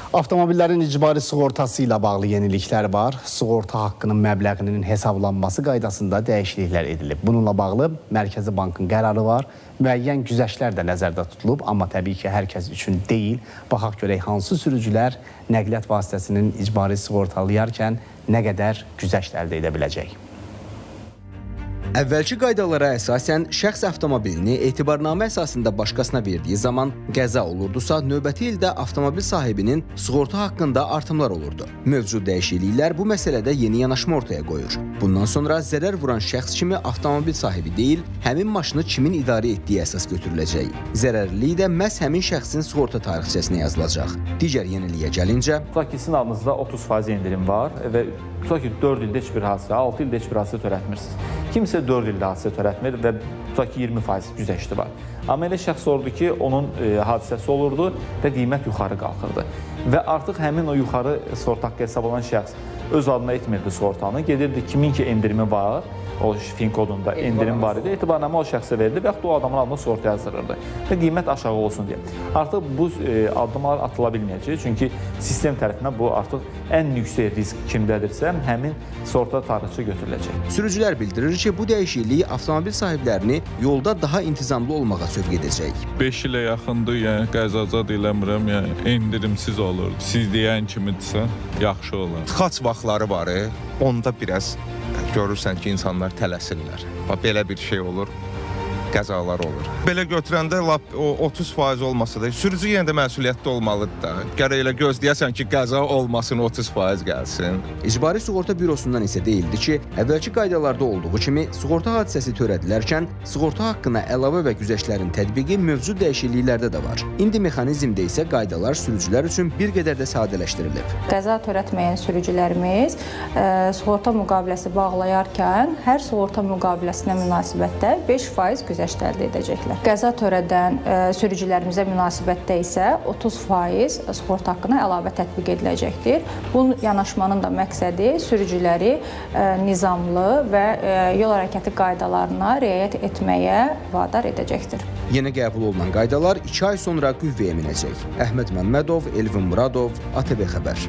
Avtomobillərin icbari sığortası ilə bağlı yeniliklər var. Sığorta haqqının məbləğinin hesablanması qaydasında dəyişikliklər edilib. Bununla bağlı Mərkəzi Bankın qərarı var. Müəyyən güzəştlər də nəzərdə tutulub, amma təbii ki, hər kəs üçün deyil. Baxaq görək hansı sürücülər nəqliyyat vasitəsinin icbari sığortalayarkən nə qədər güzəşt əldə edə biləcək. Əvvəlki qaydalara əsasən şəxs avtomobilini etibarnamə əsasında başqasına verdiyi zaman qəza olurdusa, növbəti ildə avtomobil sahibinin sığorta haqqında artımlar olurdu. Mövcud dəyişikliklər bu məsələdə yeni yanaşma ortaya qoyur. Bundan sonra zərər vuran şəxs kimi avtomobil sahibi deyil, həmin maşını kimin idarə etdiyi əsas götürüləcək. Zərərlilik də məhz həmin şəxsin sığorta tarixçəsinə yazılacaq. Digər yeniliyə gəlincə, Tutaq ki, sizin adınızda 30% endirim var və tutaq ki, 4 ildə heç bir hadisə, 6 ildə heç bir hadisə törətmirsiniz. Kimsə 4 ildə hadisə törətmir və tutaq ki, 20% güzəşti var. Amma elə şəxs olurdu ki, onun hadisəsi olurdu və qiymət yuxarı qalxırdı. Və artıq həmin o yuxarı sığorta haqqı hesab olan şəxs öz adına etmirdi sığortanı, gedirdi kimin ki endirimi var, o fin kodunda endirim var idi, etibarnamə o şəxsə verildi və yaxud da o adamın adına sığorta yazdırırdı və qiymət aşağı olsun deyə. Artıq bu addımlar atıla bilməyəcək, çünki sistem tərəfindən bu artıq ən yüksək risk kimdədirsə, həmin sığorta tarixçi götürüləcək. Sürücülər bildirir ki, bu dəyişiklik avtomobil sahiblərini yolda daha intizamlı olmağa sövq edəcək. 5 ilə yaxındır, yəni qəzazad eləmirəm, yəni endirimsiz olur. Siz deyən kimidirsə, yaxşı olar. Tıxac vaxtları var, onda biraz görürsən ki, insanlar tələsirlər. Bax belə bir şey olur, qəzalar olur. Belə götürəndə lap o 30% olmasa da sürücü yenə də məsuliyyətli olmalıdır da. Gərək elə gözləyəsən ki, qəza olmasın, 30% gəlsin. İcbari Sığorta Bürosundan isə deyildi ki, əvvəlki qaydalarda olduğu kimi sığorta hadisəsi törədilərkən sığorta haqqına əlavə və güzəştlərin tətbiqi mövcud dəyişikliklərdə də var. İndi mexanizmdə isə qaydalar sürücülər üçün bir qədər də sadələşdirilib. Qəza törətməyən sürücülərimiz sığorta müqaviləsi bağlayarkən hər sığorta müqaviləsinə münasibətdə 5% güzəşt əldə edəcəklər. Qəza törədən sürücülərimizə münasibətdə isə 30% sığorta haqqına əlavə tətbiq ediləcəkdir. Bu yanaşmanın da məqsədi sürücüləri nizamlı və yol hərəkəti qaydalarına riayət etməyə vadar edəcəkdir. Yeni qəbul olunan qaydalar 2 ay sonra qüvvəyə minəcək. Əhməd Məmmədov, Elvin Muradov, ATV Xəbər.